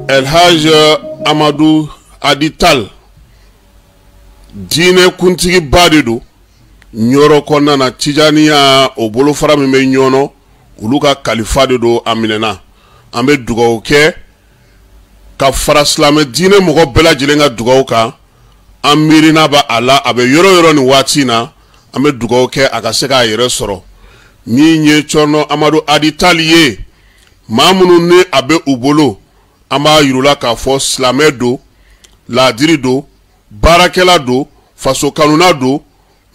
El Hadj Amadou Hady Tall diinɛ kuntigiba de don Ɲɔrɔ kɔnɔna na, Tijaniya o bolofara min bɛ Ɲɔnɔ, olu ka kalifa de don a minɛna. An bɛ dugawu kɛ ka fara silamɛ diinɛ mɔgɔ bɛɛ lajɛlen ka dugawu kan. An miirina b'a a la, a bɛ yɔrɔ yɔrɔ nin waati in na, an bɛ dugawu kɛ a ka se k'a yɛrɛ sɔrɔ. Min ye Cɔrɔnɔ Amadu Hady Tall ye, maa minnu ni a bɛ u bolo, an b'a yir'u la k'a fɔ silamɛ don, laadiri don, baarakɛla don, faso kanuna don,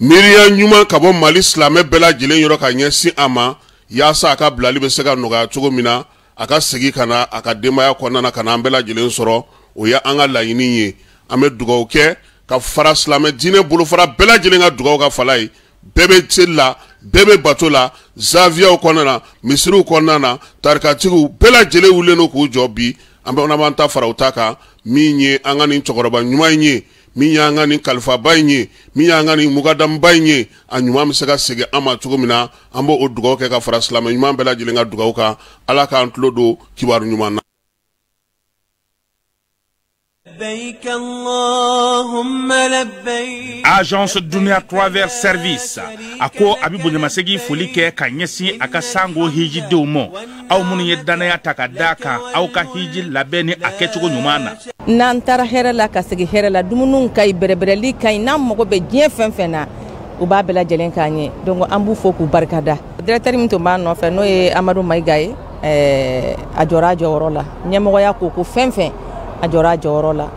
miiriya ɲuman ka bɔ Mali silamɛ bɛɛ lajɛlen yɔrɔ ka ɲɛsin a ma, yaasa a ka bilali bɛ se ka nɔgɔya cogo min na, a ka segin ka na a ka denbaya kɔnɔna na ka na an bɛɛ lajɛlen sɔrɔ. O ye an ka laɲini ye. An bɛ dugawu kɛ ka fara silamɛ diinɛ bolofara bɛɛ lajɛlen ka dugawu ka fala ye. Bɛɛ bɛ seli la, bɛɛ bɛ bato la, zaviyaw kɔnɔna na, misiriw kɔnɔna na, tarikatigiw bɛɛ lajɛlen wulilen don k'u jɔ bi. An bɛ b'an ta fara u ta kan. Min ye an ka nin cɛkɔrɔba ɲuman in ye, min y'an ka nin kalifaba in ye, min y'an ka nin mugadamuba in ye, a ɲuman bɛ se ka segin an ma cogo min na, an b'o dugawu kɛ ka fara silamɛ ɲuman bɛɛ lajɛlen ka dugawu kan. Ala k'an tulo don kibaru ɲuman na. Agence Dunia Travel Service a ko a bɛ bonyamasegin foli kɛ ka ɲɛsin a ka sango hijidenw ma, aw minnu ye danaya ta ka d'a kan aw ka hiji labɛn ni a kɛcogo ɲuman na. N'an taara hɛrɛ la ka segin hɛrɛ la, dumuniw ka ɲi, bɛrɛbɛrɛli ka ɲi, n'an mago bɛ diɲɛ fɛn fɛn na, u b'a bɛɛ lajɛlen k'an ye. Donc an b'u fo k'u barikada. Directeur min tun b'a nɔfɛ, n'o ye Amadu Mayiga ye, a jɔra a jɔyɔrɔ la. Ɲɛmɔgɔya ko ko fɛn fɛn, a jɔra a jɔyɔrɔ la,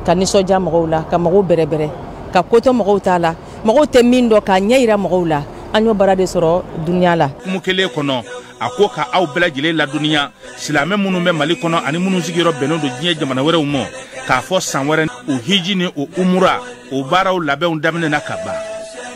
ka nisɔndiya mɔgɔw la, ka mɔgɔw bɛrɛbɛrɛ, ka ko to mɔgɔw t'a la, mɔgɔw tɛ min dɔn k'a ɲɛ yira mɔgɔw la. An y'o baara de sɔrɔ dunuya la. Hukumu kelen kɔnɔ, a ko ka aw bɛɛ lajɛlen ladɔnniya, silamɛ minnu bɛ Mali kɔnɔ ani minnu sigiyɔrɔ bɛnnen don diɲɛ jamana wɛrɛw ma, k'a fɔ san wɛrɛ o hiji ni o umura o baaraw labɛnw daminɛna ka ban.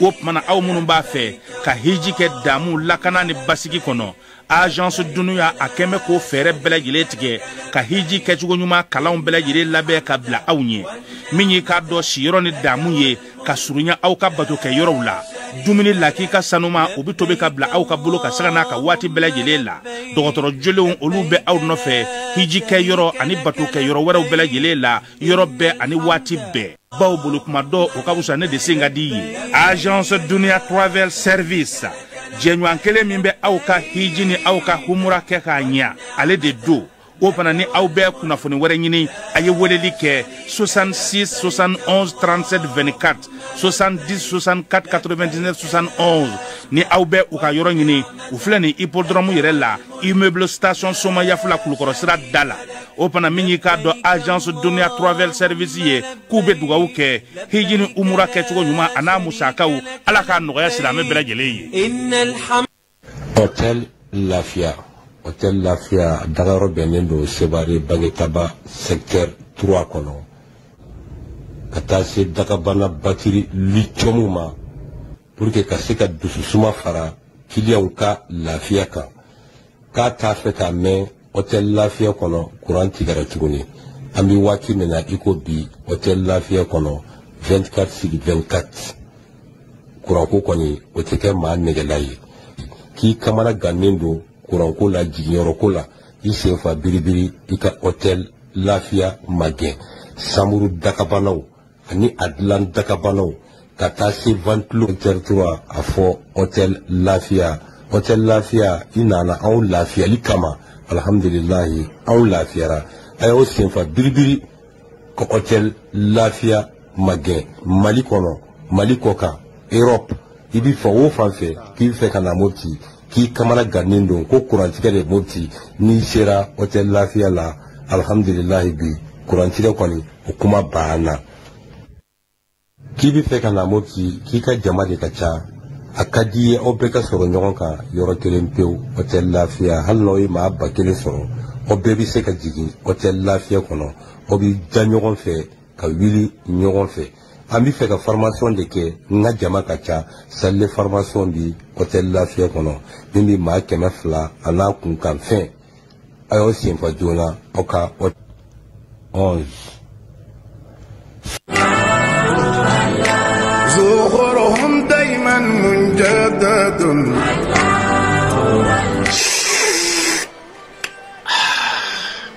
O tuma na, aw minnu b'a fɛ ka hiji kɛ damu, lakana ni basigi kɔnɔ, Agence Dunuya a kɛn bɛ k'o fɛɛrɛ bɛɛ lajɛlen tigɛ ka hiji kɛcogo ɲuman kalanw bɛɛ lajɛlen labɛn ka bila aw ɲɛ. Min y'i k'a dɔn siyɔrɔ ni damu ye ka surunya aw ka bato kɛ yɔrɔw la, dumuni lakika sanuma o bɛ tobi ka bila aw ka bolo ka saga n'a ka waati bɛɛ lajɛlen la. Dɔgɔtɔrɔ jolenw olu bɛ aw nɔfɛ hiji kɛ yɔrɔ ani bato kɛ yɔrɔ wɛrɛw bɛɛ lajɛlen la, yɔrɔ bɛɛ ani waati bɛɛ. Baw bolo kuma dɔ o ka fisa ne de sen ka di ye. Agence Dunia Travel Service, jɛɲɔgɔn kelen min bɛ aw ka hiji ni aw ka humura kɛ k'a ɲɛ, ale de don. O fana ni aw bɛ kunnafoni wɛrɛ ɲini, a ye weleli kɛ 66 71 37 24, 70 64 99 71. Ni aw bɛ u ka yɔrɔ ɲini, u filɛ nin hippodrome yɛrɛ la, immeuble station Somayafula, Kulukɔrɔ sira da la. O fana min y'i k'a dɔn Agence Dunia Travel Service ye, k'u bɛ dugawu kɛ hiji ni umura kɛcogo ɲuman a n'a musakaw, Ala k'a nɔgɔya silamɛ bɛɛ lajɛlen ye. Hôtel Lafiya, Hôtel Lafiya dagayɔrɔ bɛnnen don Sevare Bangetaba secteur 3 kɔnɔ, ka taa se dagabana batiri lithium ma, pour que ka se ka dususuma fara kiliyanw ka lafiya kan. K'a t'a fɛ k'a mɛn Hôtel Lafiya kɔnɔ kuran tigɛra tuguni. An bɛ waati min na i ko bi, Hôtel Lafiya kɔnɔ 24 sur 24 kuranko kɔni o tɛ kɛ maa nɛgɛla ye. K'i kamana gannen don kuranko la, jiginyɔrɔko la, i sen fa biribiri i ka Hôtel Lafiya magɛn. Samuru dakabanaw ani a dilan dakabanaw ka taa se ventilo territoire, a fɔ Hôtel Lafiya. Hôtel Lafiya, i nana anw lafiyali kama, alhamdulilahi anw lafiyara. A y'aw senfa biribiri ka Hôtel Lafiya magɛn. Mali kɔnɔ, Mali kɔ kan, Europe, i bɛ fan o fan fɛ k'i bɛ fɛ ka na Mopti, k'i kamana gannen don ko kurantigɛ de Mopti, n'i sera Hôtel Lafiya la, alhamdulilahi bi kurantigɛ kɔni o kuma banna. K'i bɛ fɛ ka na Mopti, k'i ka jama de ka ca, a ka di ye aw bɛɛ ka sɔrɔ ɲɔgɔn kan yɔrɔ kelen pewu, Hôtel Lafiya. Hali n'aw ye maa 1000 sɔrɔ, aw bɛɛ bɛ se ka jigin Hôtel Lafiya kɔnɔ, aw bɛ da ɲɔgɔn fɛ ka wuli ɲɔgɔn fɛ. An bɛ fɛ ka formation de kɛ, n ka jama ka ca, salle de formation bi Hôtel Lafiya kɔnɔ min bɛ maa 200 a n'a kunkanfɛn. A y'aw senfa joona aw ka 11. زخرهم دايما منجدد.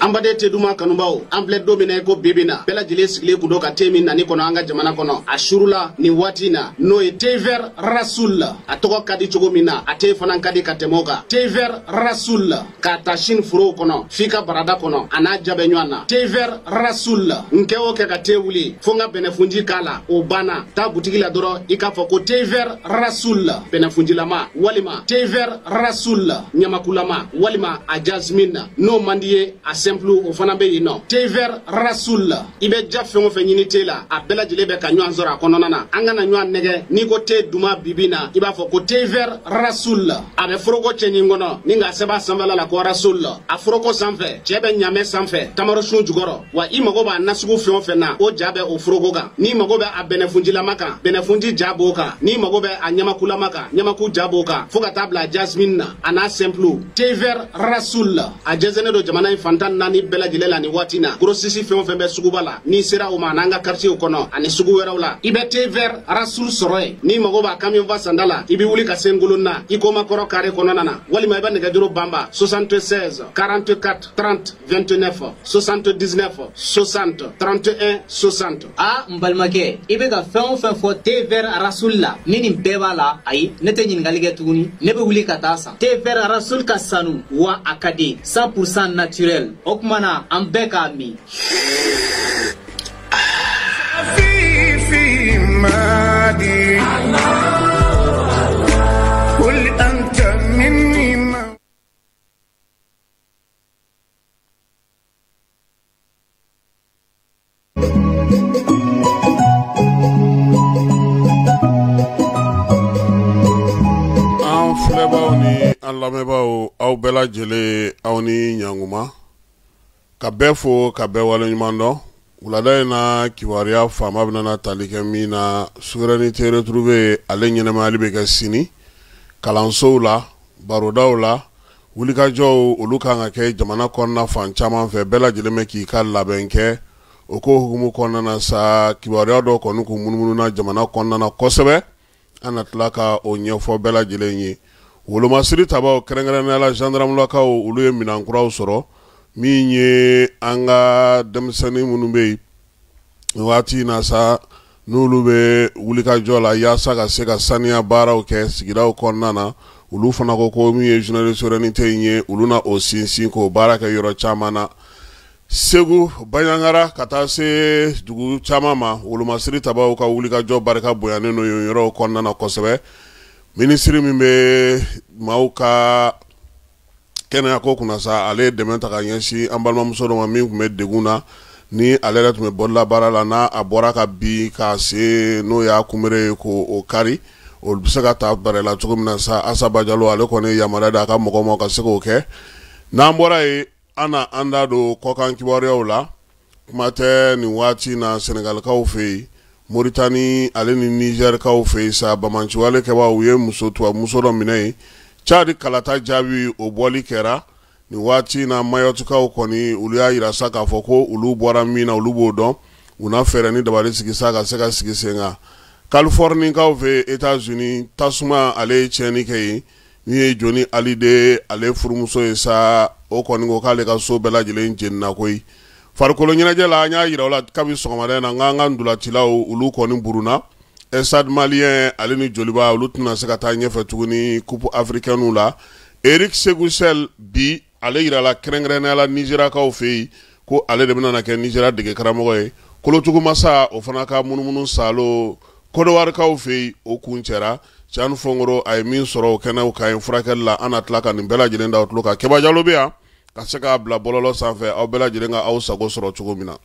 An baden te duman kanubaw, an filɛ don min na i ko bi bi na, bɛɛ lajɛlen sigilen kun don ka te min nani kɔnɔ an ka jamana kɔnɔ a surula nin waati na, n'o ye thé vert Rasoul. A tɔgɔ ka di cogo min na, a te fana ka di ka tɛmɛ o kan. Thé vert Rasoul, k'a ta sini forow kɔnɔ f'i ka barada kɔnɔ, a n'a ja bɛ ɲɔgɔn na. Thé vert Rasoul, n kɛ o kɛ ka te wuli fo n ka bɛnɛfunji k'a la, o banna. Taa butigi la dɔrɔn i k'a fɔ ko thé vert Rasoul bɛnɛfunjilama, walima thé vert Rasoul ɲamakulama, walima a jasmine. N'o man di ye, a simple o fana bɛ yen nɔ. Thé vert Rasoul, i bɛ ja fɛn o fɛn ɲini te la, a bɛɛ lajɛlen bɛ ka ɲɔgɔn sɔrɔ a kɔnɔna na. An kana ɲɔgɔn nɛgɛ, n'i ko te duman bibi na, i b'a fɔ ko thé vert Rasoul. A bɛ foroko cɛɲi kɔnɔ ni k'a sɛbɛn a sanfɛla la ko Rasoul. A foroko sanfɛ, cɛ bɛ ɲamɛ sanfɛ, tamarosun jukɔrɔ. Wa i mago b'a nasugu fɛn o fɛn na, o ja bɛ o foroko kan. N'i mago bɛ a bɛnɛfunjilama kan, bɛnɛfunji ja b'o kan. N'i mago bɛ a ɲamakulama kan, ɲamaku ja b'o kan, fo ka taa bila jasmine na, a n'a simple. Thé vert Rasoul, a jɛnsɛnnen don jamana in fantan naani bɛɛ lajɛlen la nin waati na. Grossiste fɛn o fɛn bɛ suguba la, n'i sera o ma n'an ka quartier kɔnɔ ani sugu wɛrɛw la, i bɛ thé vert Rasoul sɔrɔ yen. N'i mago b'a camion ba sanda la, i bɛ wuli ka se Ngolon na, i ko makɔrɔ carré kɔnɔna na, walima i bɛ nɛgɛjuru banba 76 44 30 29 79 60 31 60. A n balimakɛ, i bɛ ka fɛn o fɛn fɔ thé vert Rasoul la, ni nin bɛɛ b'a la, ayi, ne tɛ ɲininkali kɛ tuguni, ne bɛ wuli ka taa san. Thé vert Rasoul ka sanu wa a ka di, 100% naturel. O tuma na an bɛɛ k'a min. في مادي قل أنت مني ما. An filɛbaw ni an lamɛnbaaw, aw bɛɛ lajɛlen, aw ni ɲankuma, ka bɛɛ fo ka bɛɛ waleɲuman dɔn. Wulada in na, kibaruya faama bɛna tali kɛ min na, souveraineté retrouvée, ale ɲɛnɛmayali bɛ kɛ sini kalansow la, barodaw la, wulikajɔw olu kan ka kɛ jamana kɔnɔna fan caman fɛ. Bɛɛ lajɛlen bɛ k'i ka labɛn kɛ. O ko hukumu kɔnɔna na sa, kibaruya dɔw kɔni kun munumunu jamana kɔnɔna na kosɛbɛ, an na tila ka o ɲɛfɔ bɛɛ lajɛlen ye. Wolomasiri tabaw, kɛrɛnkɛrɛnnenya la gendarmelakaw, olu ye minɛn kuraw sɔrɔ, min ye an ka denmisɛnnin minnu bɛ yen waati in na sa, n'olu bɛ wulikajɔ la yaasa ka se ka saniya baaraw kɛ sigidaw kɔnɔna na. Olu fana ko ko min ye journée de souveraineté in ye, olu na o sinsin k'o baara kɛ yɔrɔ caman na. Segu, Baɲangara, ka taa se dugu caman ma, wolomasiri tabaw ka wulikajɔ barika bonyanen don yen yɔrɔw kɔnɔna na kosɛbɛ. Minisiri min bɛ maaw ka kɛnɛya ko kunna sa, ale ye dɛmɛ ta ka ɲɛsin an balimamuso dɔ ma min tun bɛ degun na, ni ale yɛrɛ tun bɛ bɔlila baara la, n'a a bɔra ka bin k'a se n'o y'a kunbere ye k'o kari, o bɛ se ka ta bɛrɛ la cogo min na sa. Asa Bajalo, ale kɔni ye yamaruya di a ka mɔgɔw ma ka se k'o kɛ. N'an bɔra yen, an na an da don kɔkan kibaruyaw la. Kuma tɛ nin waati na Senegalikaw fɛ yen, Moritani ale ni Nizɛrikaw fɛ yen sa, bamanciwale kɛbaaw u ye muso tubabumuso dɔ minɛ yen. Cadi kalata jaabi o bɔli kɛra nin waati na. Mayɔtikaw kɔni, olu y'a yira sa k'a fɔ ko olu bɔra min na, olu b'o dɔn, u na fɛɛrɛ ni dabali sigi sa ka se ka sigi sen kan. Californikaw fɛ États-Unis, tasuma ale ye tiɲɛni kɛ yen. Min ye Johnny Hallyday ale furumuso ye sa, o kɔni ko k'ale ka so bɛɛ lajɛlen jenina koyi. Farikolo ɲɛnajɛ la, an y'a yira o la kabi sɔgɔmada in na, n k'an ka ntolacilaw olu kɔni buruna. Stade Malien ale ni Joliba, olu tɛna se ka taa ɲɛfɛ tuguni coupe africaine la. Eric Sekou Chelle bi, ale yirala kɛrɛnkɛrɛnnenya la Nizeriyakaw fɛ yen ko ale de bɛna kɛ Nizeriya dege karamɔgɔ ye. Kolotugumasa, o fana ka munumunu salo Kɔdiwarikaw fɛ yen, o kun cɛra. Cani Fɔnkoro, a ye min sɔrɔ o kɛnɛw kan yen furakɛli la, an na tila ka nin bɛɛ lajɛlen da o tulo kan. Kɛba Jalo bɛ yan ka se k'a bila bɔlɔlɔ sanfɛ, aw bɛɛ lajɛlen ka aw sago sɔrɔ cogo min na.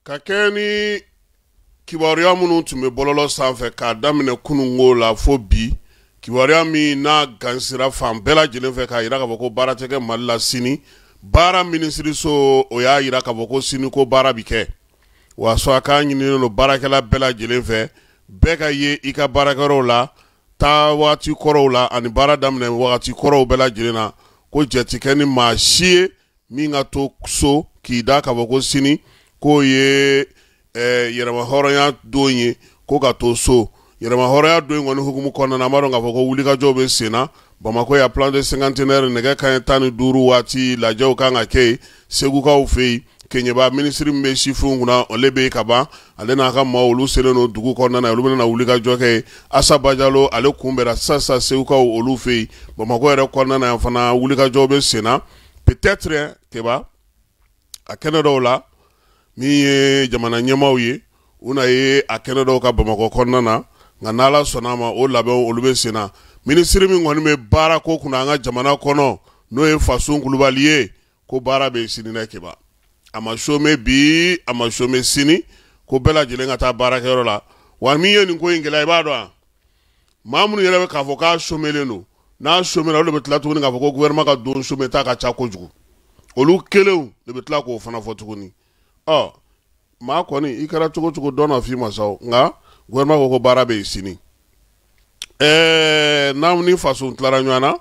Ka kɛ ni kibaruya minnu tun bɛ bɔlɔlɔ sanfɛ k'a daminɛ kununko la fo bi, kibaruya min n'a gansira fan bɛɛ lajɛlen fɛ k'a jira k'a fɔ ko baara tɛ kɛ Mali la sini, Baara minisiriso o y'a jira k'a fɔ ko sini ko baara bɛ kɛ, wa sɔn a k'a ɲininen don baarakɛla bɛɛ lajɛlen fɛ, bɛɛ ka ye i ka baarakɛyɔrɔw la, taa waati kɔrɔw la ani baara daminɛ wagati kɔrɔw bɛɛ lajɛlen na, ko jɛ tɛ kɛ ni maa si ye min ka to so k'i da k'a fɔ ko sini k'o ye yɛrɛmahɔrɔnya don ye, ko ka to so. Yɛrɛmahɔrɔnya don in kɔni hukumu kɔnɔna na, an b'a dɔn k'a fɔ ko wulikajɔw bɛ sen na Bamakɔ yan place du cinquantenaire nɛgɛ kanɲɛ 15 waati lajɛw kan ka kɛ yen Segukaw fɛ yen. Keɲeba minisiri min bɛ sifinw kunna, ale bɛ yen ka ban, ale n'a ka maaw olu selen don dugu kɔnɔna na, olu bɛna wulikajɔ kɛ yen. Asa Bajalo ale kunbɛnra sisan Segukaw olu fɛ yen. Bamakɔ yɛrɛ kɔnɔna na yan fana wulikajɔw bɛ sen na, peut-être Keba a kɛnɛ dɔw la, min ye jamana ɲɛmaaw ye, u na ye a kɛnɛ dɔw ka Bamakɔ kɔnɔna na. Nka n'Ala sɔnna a ma, o labɛnw olu bɛ sen na. Minisiri min kɔni bɛ baara ko kunna an ka jamana kɔnɔ, n'o ye Fasun Kulubali ye, ko baara bɛ sini dɛ Keba, a ma chômer bi, a ma chômer sini, ko bɛɛ lajɛlen ka taa baarakɛyɔrɔ la. Wa min ye nin ko in gɛlɛya, i b'a dɔn wa, maa minnu yɛrɛ bɛ k'a fɔ k'a chômelen don, n'a chômera olu de bɛ tila tuguni k'a fɔ ko gouvernement ka don chômer ta ka ca kojugu, olu kelenw de bɛ tila k'o fana fɔ tuguni. Ɔ maa kɔni i kɛra cogo cogo dɔ na f'i ma sa, nka gouvernement ko ko baara bɛ yen sini. N'an ni faso tilara ɲɔgɔn na,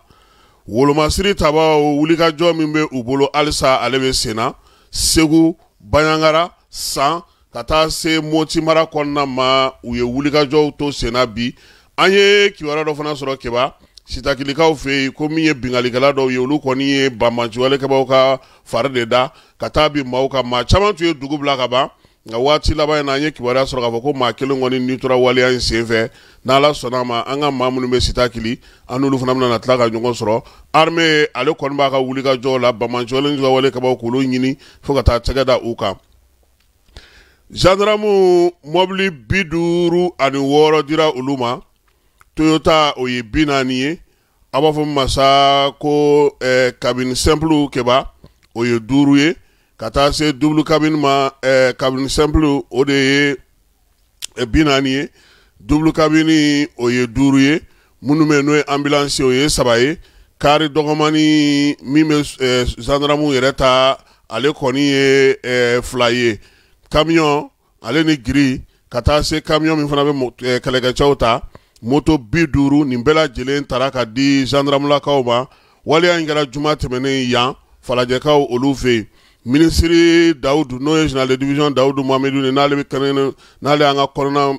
wolomasiri tabaw wulikajɔ min bɛ u bolo halisa ale bɛ sen na Segu, Banjagara, San ka taa se Moti mara kɔnɔna ma, u ye wulikajɔw to sen na bi. An ye kibaruya dɔ fana sɔrɔ Keba Sitakilikaw fɛ yen, ko min ye binkalikɛla dɔw ye, olu kɔni ye banbaanciwalekɛbaw ka fari de da ka taa bi maaw kan. Maa caman tun ye dugu bila ka ban, nka waati laban in na an ye kibaruya sɔrɔ k'a fɔ ko maa kelen kɔni ni tora waleya in senfɛ. N'Ala sɔnna a ma, an ka maa minnu bɛ Sitakili, an n'olu fana bɛna tila ka ɲɔgɔn sɔrɔ. Armée ale kɔni b'a ka wulikajɔw la, banbaanciwalekɛbaw k'olu ɲini fo ka taa tɛgɛ da u kan. Gendarme mɔbili 56 dira olu ma, Toyota o ye 40 ye, a b'a fɔ min ma sa ko cabine simple Keba o ye 5 ye, ka taa se double cabine ma, cabine simple o de ye 40 ye, double cabine o ye 5 ye, minnu bɛ n'o ye ambulance o ye 3 ye, kari dɔgɔmani min bɛ gendarme yɛrɛ ta ale kɔni ye 2 ye, camion ale ni giri ka taa se camion min fana bɛ kɛlɛkɛcɛw ta, moto 50, nin bɛɛ lajɛlen tara ka di gendarmelakaw ma. Waleya in kɛra juma tɛmɛnen yan Falajɛkaw olu fɛ yen. Minisiri Dawudu, n'o ye général de division Dawudu Mohamedu ye, n'ale bɛ kɛnɛ, n'ale y'an ka kɔnɔna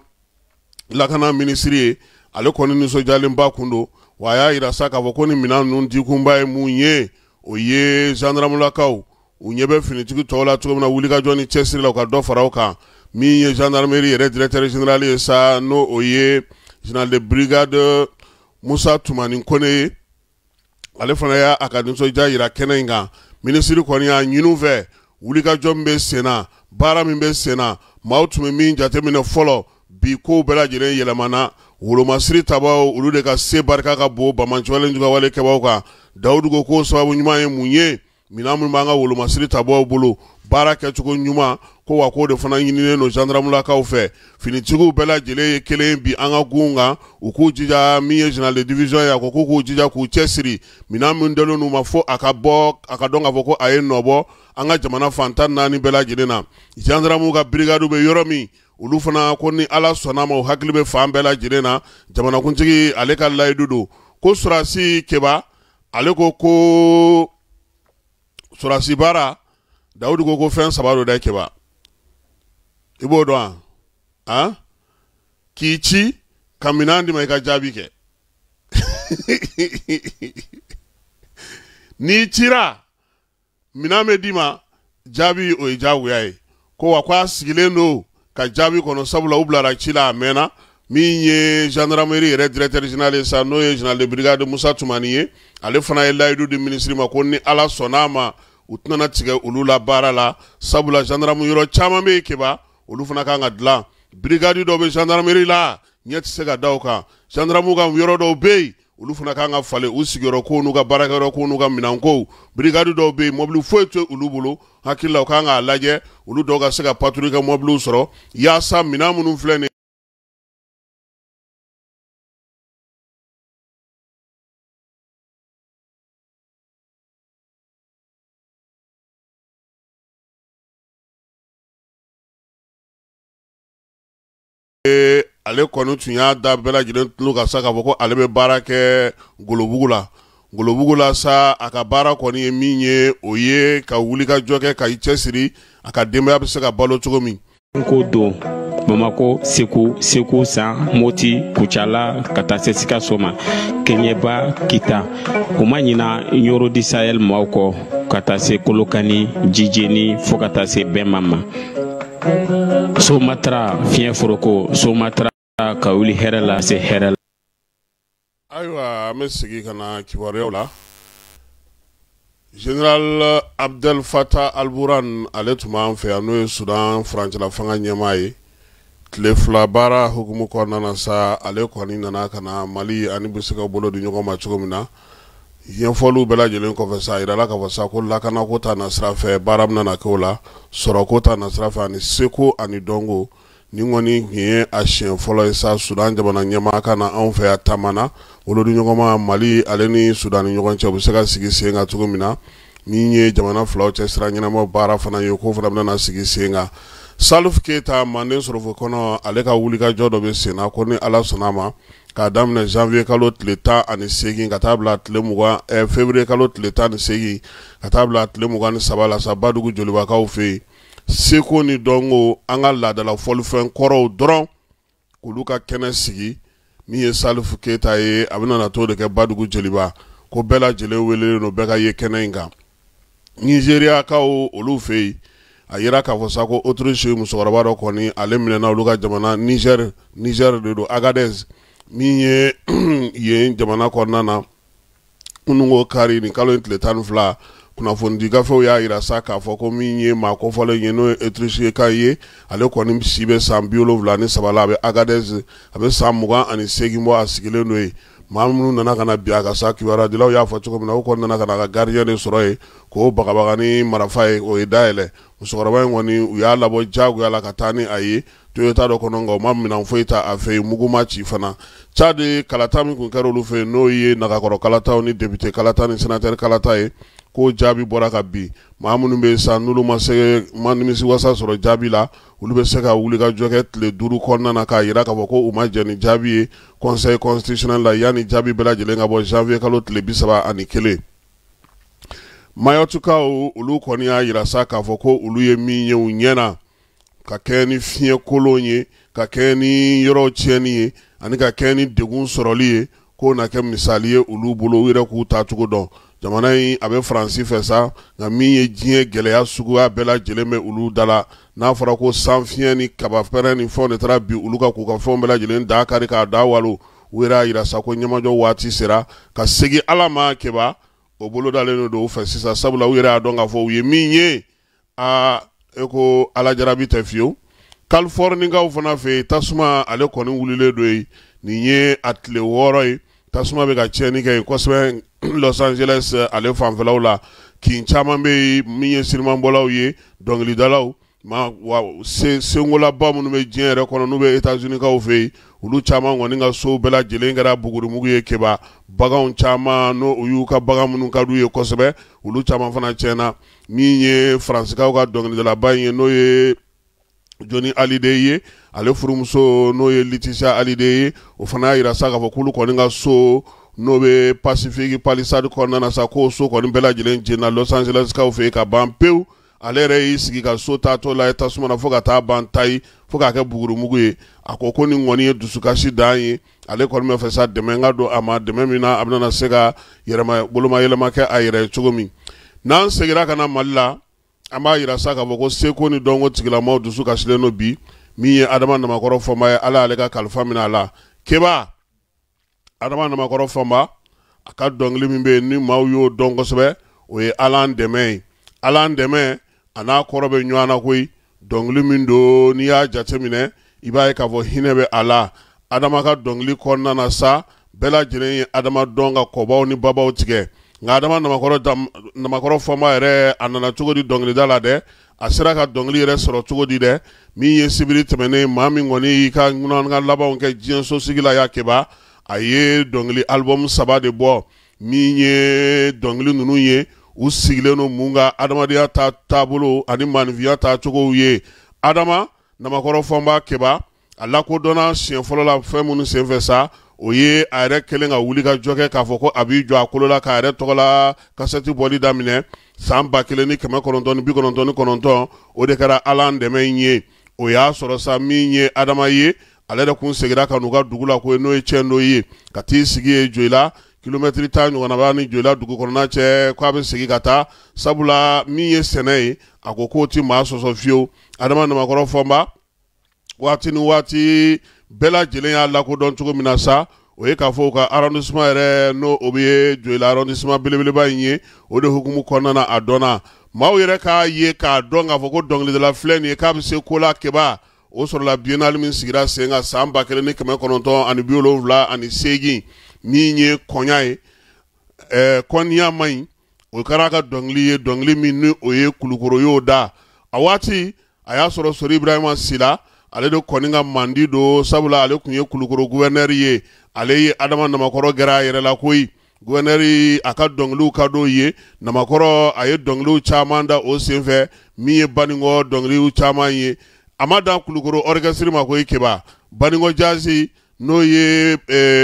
lakana minisiri ye, ale kɔni nisɔndiyalenba kun don. Wa a y'a yira sa k'a fɔ ko ni minɛn ninnu dikunba ye mun ye, o ye gendarmelakaw u ɲɛ bɛ finitigi tɔw la cogo min na wulikajɔ ni cɛsiri la, u ka dɔ fara o kan. Min ye gendarmerie yɛrɛ directeur général ye sa, n'o o ye général de brigade Musa Tumani Kone ye, ale fana y'a ka nisɔndiya yira kɛnɛ in kan. Minisiri kɔni y'a ɲini fɛ, wulikajɔ min bɛ sen na, baara min bɛ sen na, maaw tun bɛ min jateminɛ fɔlɔ, bi kow bɛɛ lajɛlen yɛlɛmana. Wolomasiri tabaw olu de ka se barika ka bon banbaanciwale kɛbaw kan. Dawudu ko k'o sababu ɲuman ye mun ye, minɛn minnu b'an ka wolomasiri tabaw bolo, baara kɛcogo ɲuman, ko wa k'o de fana ɲininen don gendarmelakaw fɛ. Finitigiw bɛɛ lajɛlen ye kelen bi an ka gun kan, u k'u jija. Min ye général de division ye, a ko k'u k'u jija k'u cɛsiri, minɛn min dalen n'u ma fo a ka bɔ, a ka dɔn k'a fɔ ko a ye nɔ bɔ an ka jamana fan 14 bɛɛ lajɛlen na. Gendarmew ka brigade bɛ yɔrɔ min, olu fana ko ni Ala sɔnna ma, u hakili bɛ fan bɛɛ lajɛlen na. Jamanakuntigi ale ka layidu don ko sɔrɔdasi Keba, ale ko ko sɔrɔdasi baara, Dawudu ko ko fɛn 3 don dɛ Keba, i b'o dɔn wa? Han, k'i ci ka minɛn d'i ma i ka jaabi kɛ. N'i cira, minɛn bɛ d'i ma, jaabi o ye diyagoya ye. Ko wa k'a sigilen don ka jaabi kɔnɔ, sabula u bilara ci la a mɛnna. Min ye gendarmerie yɛrɛ directeur général ye sa, n'o ye général de brigade Musa Tumani ye, ale fana ye layidu di minisiri ma ko ni Ala sɔnna a ma, u tɛna tigɛ olu la baara la, sabula gendarme yɔrɔ caman bɛ yen Keba, olu fana kan ka dilan. Brigade dɔw bɛ gendarmerie la, ɲɛ tɛ se ka da o kan. Gendarme ka yɔrɔ dɔw bɛ yen, olu fana kan ka falen, u sigiyɔrɔ ko n'u ka baarakɛyɔrɔ ko n'u ka minɛnkow. Brigade dɔw bɛ yen, mɔbili foyi tɛ olu bolo, hakili la u kan k'a lajɛ, olu dɔw ka se ka patrouille kɛ mɔbiliw sɔrɔ, yaasa minɛn minnu filɛ nin Ale kɔni tun y'a da bɛɛ lajɛlen tulo kan sa k'a fɔ ko ale bɛ baara kɛ Golobugu la. Golobugu la sa, a ka baara kɔni ye min ye, o ye ka wulikajɔ kɛ, ka i cɛsiri a ka denbaya bɛ se ka balo cogo min. Ko don Bamako, Segu, Segu San, Moti, Kucala, ka taa se Sikaso ma, Kɛɲɛba, Kita. U ma ɲina Ɲoro di Sahel maaw kɔ, ka taa se Kolokani, Jijeni, fo ka taa se Bɛnma ma. Somatra fiɲɛ foroko, Somatra ka wuli hɛrɛ la, se hɛrɛ la. Ayiwa, an bɛ segin ka na kibaruyaw la. Général Abdel Fattah al-Burhan, ale tun b'an fɛ yan, n'o ye Sudan furancɛla fanga ɲɛmaa ye. Tile 2 baara hukumu kɔnɔna na sa, ale kɔni nana ka na Mali ani bɛ se ka bolo di ɲɔgɔn ma cogo min na. Ɲɛfɔliw bɛɛ lajɛlen kɔfɛ sa, a yirala k'a fɔ sa ko lakanako ta na sira fɛ, baara bɛna na kɛ o la, sɔrɔko ta na sira fɛ, ani seko ani dɔnko. Nin kɔni tun ye a siɲɛ fɔlɔ ye sa, Sudan jamana ɲɛmaa ka na anw fɛ yan taama na. Bolodiɲɔgɔnma Mali ale ni Sudan ni ɲɔgɔn cɛ, u bɛ se ka sigi sen kan cogo min na. Min ye jamana filaw cɛ sira ɲɛnama baara fana ye, k'o fana bɛna sigi sen kan. Salif Keita, Manden Sorofo kɔnɔ, ale ka wulikajɔ dɔ bɛ sen na, ko ni Ala sɔnna a ma, k'a daminɛ janvier kalo tile 18 ka taa bila tile 20, février kalo tile 18 ka taa bila tile 23 la sa, Badugu Jolibakaw fɛ yen, seko ni dɔnko, an ka laadala fɔlifɛn kɔrɔw dɔrɔn, k'olu ka kɛnɛ sigi. Min ye Salif Keita ye, a bɛna na t'o de kɛ Badugu Joliba, ko bɛɛ lajɛlen welelen don, bɛɛ ka ye kɛnɛ in kan. Nizeriyakaw olu fɛ yen, a yira k'a fɔ sa ko Autriche musokɔrɔba dɔ kɔni, ale minɛna olu ka jamana Niger, Niger de don, Agadez min ye yen jamana kɔnɔna na, kununko kari nin kalo in tile 12. Kunnafonidi gafew y'a yira sa k'a fɔ ko min ye maa kofɔlen ye, n'o ye Autriche ka ye, ale kɔni si bɛ san 73 la, a bɛ Agadez, a bɛ san 28 bɔ a sigilen don yen. Maa minnu nana ka na bin a kan sa, kibaruyadilaw y'a fɔ cogo min na, o kɔni nana ka na a ka gardien de sɔrɔ yen, k'o bagabaga ni marifa ye, o ye dayɛlɛ. Musokɔrɔba in kɔni, u y'a labɔ diyagoya la ka taa ni a ye Toyota dɔ kɔnɔ, nka u ma minɛn foyi ta a fɛ yen, mugu ma ci fana. Tchad, kalata min tun kɛra olu fɛ yen, n'o ye nagakɔrɔ kalataw ni député kalata ni sénateur kalata ye, k'o jaabi bɔra ka bin. Maa minnu bɛ yen sa, n'olu ma se ma nimisiwasa sɔrɔ jaabi la, olu bɛ se ka wuli ka jɔ kɛ tile 5 kɔnɔna na, k'a yira k'a fɔ ko u ma jɛn ni jaabi ye conseil constitutionnel la, yanni jaabi bɛɛ lajɛlen ka bɔ janvier kalo tile 31. Mayɔtukaw olu kɔni y'a yira sa k'a fɔ ko olu ye min ye u ɲɛ na, ka kɛ ni fiɲɛ kolon ye, ka kɛ ni yɔrɔ tiɲɛni ye, ani ka kɛ ni degun sɔrɔli ye, k'o na kɛ misali ye olu bolo, u yɛrɛ k'u taacogo dɔn. Jamana in a bɛ Faransi fɛ sa, nka min ye diɲɛ gɛlɛya suguya bɛɛ lajɛlen bɛ olu da la. N'a fɔra ko sanfiɲɛ ni kabafɛrɛn ni fɛnw de taara bin olu kan, k'u ka fɛnw bɛɛ lajɛlen da kari k'a da walo, u yɛrɛ y'a yira sa ko ɲɛmajɔ waati sera ka segin Ala ma. Keba o bolo dalen don u fɛ sisan, sabula u yɛrɛ y'a dɔn k'a fɔ u ye min ye, aa, e ko Ala jarabi tɛ fiyewu. Californikaw fana fɛ yen, tasuma ale kɔni wulilen don yen. Nin ye a tile 6 ye, tasuma bɛ ka tiɲɛni kɛ yen kosɛbɛ. Los Angeles ale fanfɛlaw la, kin caman bɛ yen, min ye sinimanbɔlaw ye, dɔnkilidalaw ma wa senkolaba minnu bɛ diɲɛ yɛrɛ kɔnɔ, n'u bɛ États-Unis-kaw fɛ yen, olu caman kɔni ka sow bɛɛ lajɛlen kɛra bugurimugu ye. Keba baganw caman, n'o u y'u ka bagan minnu ka d'u ye kosɛbɛ, olu caman fana tiɲɛna. Min ye Faransikaw ka dɔnkilidalaba in ye, n'o ye Johnny Hallyday ye, ale furumuso n'o ye Laetitia Hallyday ye, o fana y'a yira sa k'a fɔ k'olu kɔni ka so n'o bɛ Pacific Palisade kɔnɔna na sa, k'o so kɔni bɛɛ lajɛlen jenina Los Angeles kaw fɛ yen ka ban pewu. Ale yɛrɛ y'i sigi ka so taatɔ la tasuma na fo ka taa ban tayi, fo k'a kɛ bugurumugu ye. A ko ko nin kɔni ye dusukasi dan ye. Ale kɔni bɛ fɛ sa dɛmɛ ka don a ma, dɛmɛ min na a bɛna se ka yɛrɛma boloma yɛlɛma kɛ a yɛrɛ ye cogo min. N'an seginna ka na Mali la, an b'a yira sa k'a fɔ ko seko ni dɔnko tigilamaw dusu kasilen don bi. Min ye Adama Namakɔrɔ Fɔnba ye, Ala y'ale ka kalifa minɛ a la. Keba Adama Namakɔrɔ Fɔnba, a ka dɔnkili min bɛ yen ni maaw y'o dɔn kosɛbɛ, o ye Ala an dɛmɛ ye. Ala an dɛmɛ, a n'a kɔrɔ bɛ ɲɔgɔn na koyi. Dɔnkili min don, n'i y'a jateminɛ, i b'a ye k'a fɔ hinɛ bɛ a la. Adama ka dɔnkili kɔnɔna na sa, bɛɛ lajɛlen ye Adama dɔn ka kɔbaw ni babaw tigɛ. Nka Adama Namakɔrɔ Fɔnba yɛrɛ, a nana cogo di dɔnkilida la dɛ? A sera ka dɔnkili yɛrɛ sɔrɔ cogo di dɛ? Min ye sibiri tɛmɛnen, maa min kɔni y'i ka ŋunankan labanw kɛ diɲɛ sosigi la ya Keba, a ye dɔnkili album 3 de bɔ. Min ye dɔnkili ninnu ye, u sigilen don mun ka adamadenya ta taabolo ani maanifinya taacogow ye. Adama Namakɔrɔ Fɔnba Keba, A lakodɔnna siɲɛ fɔlɔ la fɛn minnu senfɛ sa, o ye a yɛrɛ kɛlen ka wuli ka jɔ kɛ k'a fɔ ko a b'i jɔ a kolo la k'a yɛrɛ tɔgɔ la kasɛti bɔli daminɛ san 1999. O de kɛra Ala dɛmɛ in ye. O y'a sɔrɔ sa, min ye Adama ye, ale yɛrɛ kun seginna ka n'u ka dugu la ko n'o ye Cɛndo ye, ka t'i sigi ye Joyila, kilomɛtiri 10 ɲɔgɔnna b'a ni Joyila dugu kɔnɔna cɛ, k'a bɛ segin ka taa, sabula min ye sɛnɛ ye, a ko k'o ti maa sɔsɔ fiyewu. Adama Namakɔrɔ Fɔnba, waati ni waati bɛɛ lajɛlen y'a lakodɔn cogo min na sa, o ye k'a fɔ u ka arrondissement yɛrɛ, n'o o bɛ Joyila arrondissement belebeleba in ye, o de hukumu kɔnɔna na, a dɔnna maaw yɛrɛ k'a ye k'a dɔn k'a fɔ ko dɔnkilidala filɛ nin ye, k'a bɛ se ko la. Keba, o sɔrɔla biennale min sigira sen kan san 1978, min ye kɔnya ye, kɔniya man ɲi, o kɛra a ka dɔnkili ye, dɔnkili min ni o ye Kulukoro y'o da. A waati a y'a sɔrɔ Sori Ibrahima Sila, ale de kɔni ka mandi don, sabula ale tun ye Kulukoro gouverneur ye. Ale ye Adama Namakɔrɔ gɛrɛ a yɛrɛ la koyi. Gouverneur, a ka dɔnkiliw ka d'o ye. Namakɔrɔ, a ye dɔnkiliw caman da o senfɛ, min ye Baninkɔ dɔnkiliw caman ye. A ma dan Kulukoro orchestre ma koyi, Keba. Baninkɔ Jazz, n'o ye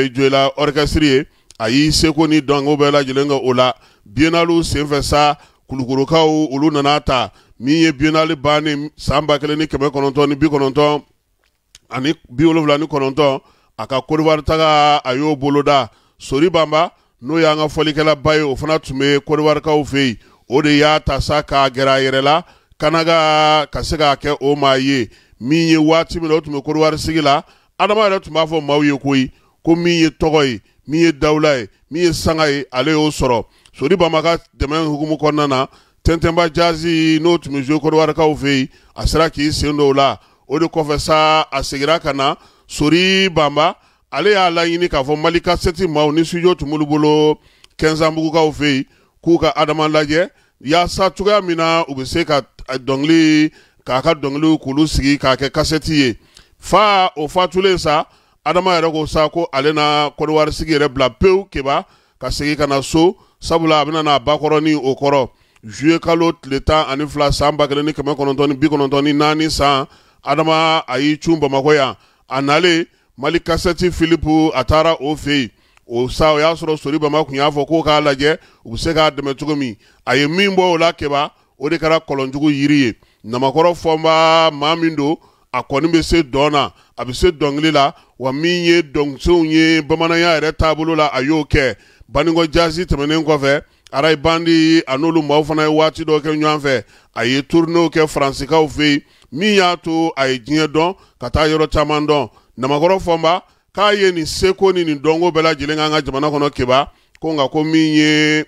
Joyila orchestre ye, a y'i seko ni dɔnko bɛɛ lajɛlen kɛ o la. Biennale senfɛ sa, Kulukorokaw olu nana ta. Min ye biennale bannen san 1979, a ka Côte taga, a y'o boloda. Sori Banba, n'o y'an ka fɔlikɛlaba ye, o fana tun bɛ Côte d'Ivoirekaw fɛ yen, o de y'a ta sa k'a gɛrɛ a yɛrɛ la Kanaga, ka se k'a kɛ o maa ye. Min ye waati min na o tun bɛ Côte d'Ivoire sigi la, Adama yɛrɛ tun b'a fɔ maaw ye koyi ko min ye tɔgɔ ye, min ye dawula ye, min ye sanga ye, ale y'o sɔrɔ Sori Banba ka dɛmɛ hukumu kɔnɔna na. Tɛntɛnba Jazz, n'o tun bɛ jouer Côte d'Ivoirekaw fɛ yen, a sera k'i sen don o la. O de kɔfɛ sa, a seginna ka na. Sori Banba, ale y'a laɲini k'a fɔ Mali kasɛti maaw ni studio tun b'olu bolo Kɛnzanbugukaw fɛ yen, k'u ka Adama lajɛ yaasa cogoya min na u bɛ se ka dɔnkili, k'a ka dɔnkiliw k'olu sigi k'a kɛ kasɛti ye. Fa o fatulen sa, Adama yɛrɛ ko sa ko ale na Côte d'Ivoire sigi yɛrɛ bila pewu, Keba, ka segin ka na so, sabula a bɛna n'a bakɔrɔni o kɔrɔ. Juillet kalo tile 12 san 1994 san, Adama a y'i cun Bamakɔ yan. A nalen Mali kasɛti Philippe, a taara o fɛ yen. O sa, o y'a sɔrɔ Sori Bama tun y'a fɔ k'o k'a lajɛ u bɛ se k'a dɛmɛ cogo min. A ye min bɔ o la, Keba, o de kɛra kɔlɔnjugu yiri ye. Namakɔrɔ Fɔnba, maa min don, a kɔni bɛ se dɔn na, a bɛ se dɔnkili la, wa min ye dɔnsenw ye bamananya yɛrɛ taabolo la, a y'o kɛ. Baninkɔ Jazz tɛmɛnen kɔfɛ, Arayi Bandi, a n'olu maaw fana ye waati dɔ kɛ ɲɔgɔn fɛ. A ye tournéew kɛ Faransikaw fɛ yen, min y'a to a ye diɲɛ dɔn ka taa yɔrɔ caman dɔn. Namakɔrɔ Fɔnba k'a ye nin seko ni nin dɔnko bɛɛ lajɛlen k'an ka jamana kɔnɔ, Keba, ko nka ko min ye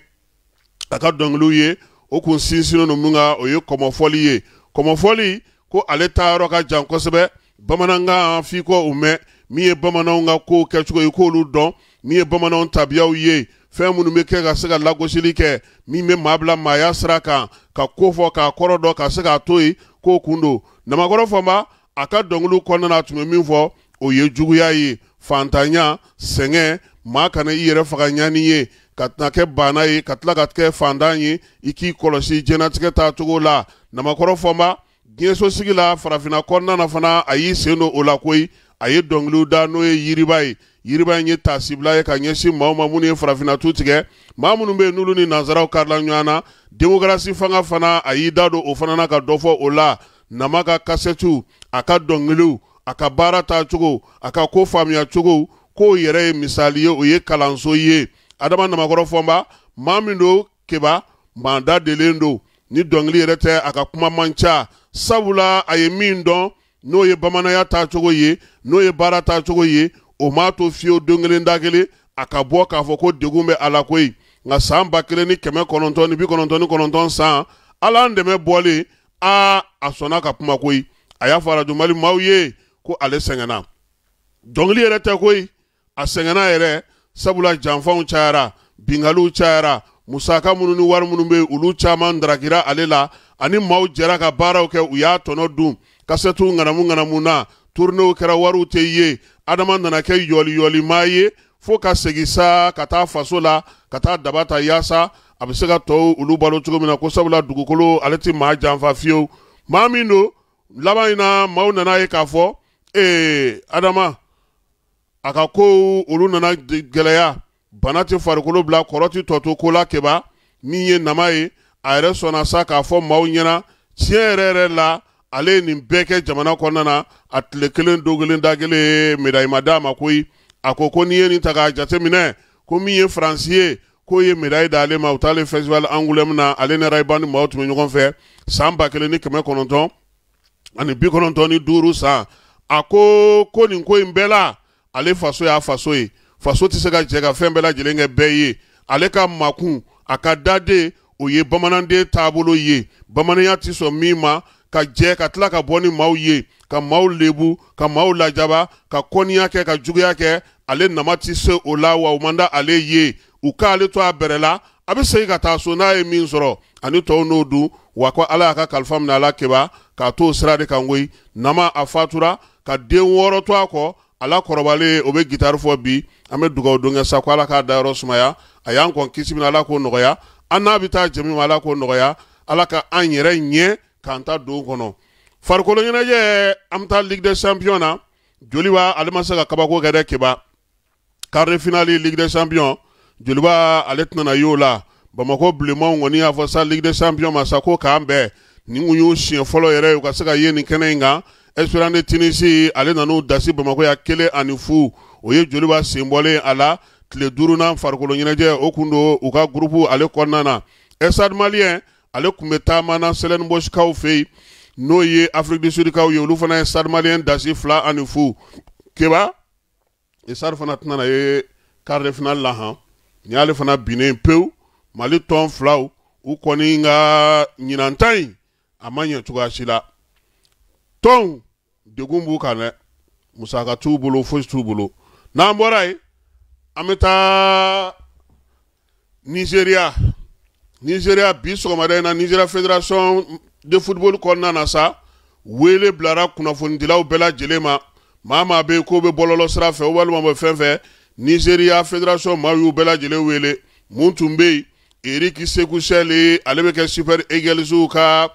a ka dɔnkiliw ye, o kun sinsinnen don min kan, o ye kɔmɔfɔli ye. Kɔmɔfɔli ko ale taayɔrɔ ka jan kosɛbɛ. Bamanankan f'i k'o mɛn, min ye bamananw ka kow kɛcogo ye k'olu dɔn, min ye bamananw tabiyaw ye, fɛn minnu bɛ kɛ ka se ka lagosili kɛ, min bɛ maa bila maaya sira kan, ka ko fɔ k'a kɔrɔ dɔn, ka se k'a to yen k'o kun don. Namakɔrɔ Fɔnba, a ka dɔnkiliw kɔnɔna na, a tun bɛ min fɔ, o ye juguya ye, fantanya, sɛgɛn, maa kana i yɛrɛ faga ɲani ye, ka tɛna kɛ baana ye, ka tila ka kɛ fantan ye, i k'i kɔlɔsi diɲɛnatigɛ taacogo la. Namakɔrɔ Fɔnba, diɲɛsosigi la farafinna kɔnɔna na fana, a y'i sen don o la koyi. A ye dɔnkiliw da, n'o ye yiriba ye. Yiriba in ye taasibila ye ka ɲɛsin maaw ma minnu ye farafinna tu tigɛ, maa minnu bɛ yen n'olu ni nansaraw karila ɲɔgɔn na. Demokarasi fanga fana, a y'i da don o fana na ka dɔ fɔ o la. Nama ka kasɛtiw, a ka dɔnkiliw, a ka baara taacogo, a ka ko faamuya cogo, k'o yɛrɛ ye misali ye, o ye kalanso ye. Adama Namakɔrɔ Fɔnba, maa min don, Keba, maa da delen don. Ni dɔnkili yɛrɛ tɛ, a ka kuma man ca, sabula a ye min dɔn, n'o ye bamananya taacogo ye, n'o ye baara taacogo ye, o m'a to fiyewu don kelen da kelen a ka bɔ k'a fɔ ko degun bɛ a la koyi. Nka san 1999 san, Ala an dɛmɛ bɔlen, aa, a sɔnna ka kuma koyi. A y'a fɔ arajo Mali maaw ye ko ale sɛgɛnna. Dɔnkili yɛrɛ tɛ koyi, a sɛgɛnna yɛrɛ, sabula janfanw cayara, binkaliw cayara, musaka minnu ni wari minnu bɛ yen, olu caman darakira ale la, ani maaw jɛra ka baaraw kɛ, u y'a tɔnɔ dun. Kasɛtiw ŋanamu ŋanamu na, tournéew kɛra, wariw tɛ ye. Adama nana kɛ yɔli yɔli maa ye fo ka segin sa ka taa faso la, ka taa daba ta yaasa a bɛ se ka tɔw olu balo cogo min na, ko sabula dugukolo ale tɛ maa janfa fiyewu. Maa min don, laban in na, maaw nana ye k'a fɔ Adama a ka ko olu nana gɛlɛya, bana tɛ farikolo bila, kɔrɔ tɛ tɔ to ko la. Keba min ye Nama ye, a yɛrɛ sɔnna sa k'a fɔ maaw ɲɛna tiɲɛ yɛrɛ yɛrɛ la, ale ye nin bɛɛ kɛ jamana kɔnɔna na, a tile kelen don kelen da kelen médaille ma d'a ma koyi. A ko ko n'i ye nin ta k'a jateminɛ, ko min ye Faransi ye, k'o ye médaille d'ale ma, u taalen festival Angoulême na, ale ni Ray-Ban ni maaw tun bɛ ɲɔgɔn fɛ san 1995 san. A ko ko nin ko in bɛɛ la, ale faso y'a faso ye, faso tɛ se ka jɛ ka fɛn bɛɛ lajɛlen kɛ bɛɛ ye. Ale ka makun, a ka daden, o ye bamananden taabolo ye, bamananya tɛ sɔn min ma, ka jɛ ka tila ka bɔ ni maaw ye, ka maaw lebu, ka maaw lajaba, ka kɔniya kɛ, ka juguya kɛ, ale Nama tɛ se o la, wa o man da ale ye. U k'ale to a bɛrɛ la, a bɛ segin ka taa so, n'a ye min sɔrɔ ani tɔw n'o dun. Wa ko Ala y'a ka kalifa minɛ a la Keba, k'a t'o sira de kan koyi. Nama a fatura ka den 6 to a kɔ, a la kɔrɔbalen o bɛ gitari fɔ bi. An bɛ dugawu don kɛ sa ko Ala k'a dayɔrɔ sumaya, a y'an kɔn kisi min, Ala k'o nɔgɔya, an n'a bɛ taa jɛ min ma, Ala k'o nɔgɔya, Ala ka an yɛrɛ ɲɛ k'an ta don kɔnɔ. Farikolo ɲɛnajɛ, an bɛ taa Ligue des Champions na. Joliba ale ma se ka kabako kɛ dɛ Keba. Quart de finale Ligue des Champions, Joliba ale tɛna y'o la. Bamakɔ bilenmanw kɔni y'a fɔ sa Ligue des Champions ma sa ko k'an bɛn, nin kun y'u siɲɛ fɔlɔ yɛrɛ ye u ka se ka ye nin kɛnɛ in kan. Espérance de Tunisie ale nan'u dasi Bamakɔ ya 1-0, o ye Joliba sen bɔlen a la. Tile 5nan farikolo ɲɛnajɛ o kun don u ka groupe ale kɔnɔna na. Stade Malien ale kun bɛ taama na Stellenbosch-kaw fɛ yen, n'o ye Afrique du Sud-kaw ye, olu fana ye Stade Malien dasi 2-0. Keba Stade fana tɛna ye quart de finale la han, nin y'ale fana binnen pewu. Mali tɔn filaw u kɔni ka ɲinan ta in a ma ɲɛ cogoya si la. Tɔnw degun b'u kan dɛ, musaka t'u bolo, fosi t'u bolo. N'an bɔra yen, an bɛ taa Nizeriya. Nizeriya bi sɔgɔmada in na, Nizeriya Fédération de football kɔnɔna na sa, wele bilara kunnafonidilaw bɛɛ lajɛlen ma. Maa maa bɛ yen k'o bɛ bɔlɔlɔ sira fɛ walima bɛ fɛn fɛn, Nizeriya Fédération maaw y'u bɛɛ lajɛlen wele. Mun tun bɛ yen, Eric Sekou Chelle, ale bɛ kɛ Super Eagles ka